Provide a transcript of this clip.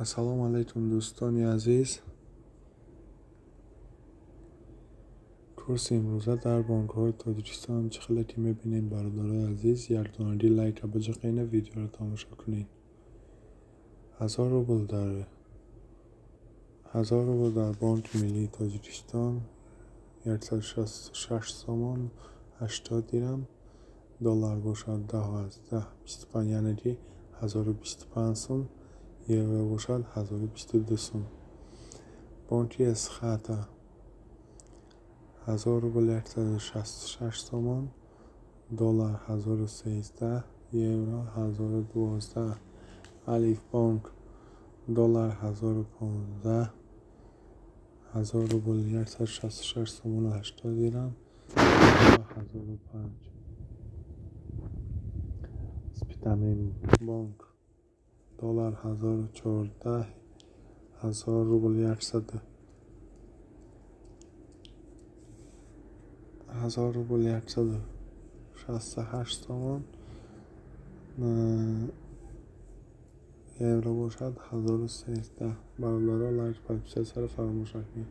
Ассалому алайкум, дӯстони азиз. Курси имрӯза дар бонкҳои Тоҷикистон чӣ хеле ки мебинем, бародарои азиз, якдонаги лайка биҷиқена, видеоро тамошо кунед. 1000 рубл дар 1000 рубл дар Бонки Миллии Тоҷикистон 166 сомон 80 дирам, доллар бошад 10,25, яъне ки 1025 сум, евро бошад 1022 сум. Бонки Эсхата 1000 рубл 166 сомон, доллар 1013, евро 1012. Алифбонк доллар 1015, 1000 рубл 166 сомону 80 дирам, евро 1005. Спитамен бонк доллар 1014, 1000 рубл 1000 рубл 168 сомон, евро бошад 1013. Бародаро, лайк, подписатсияро фаромӯш накунед.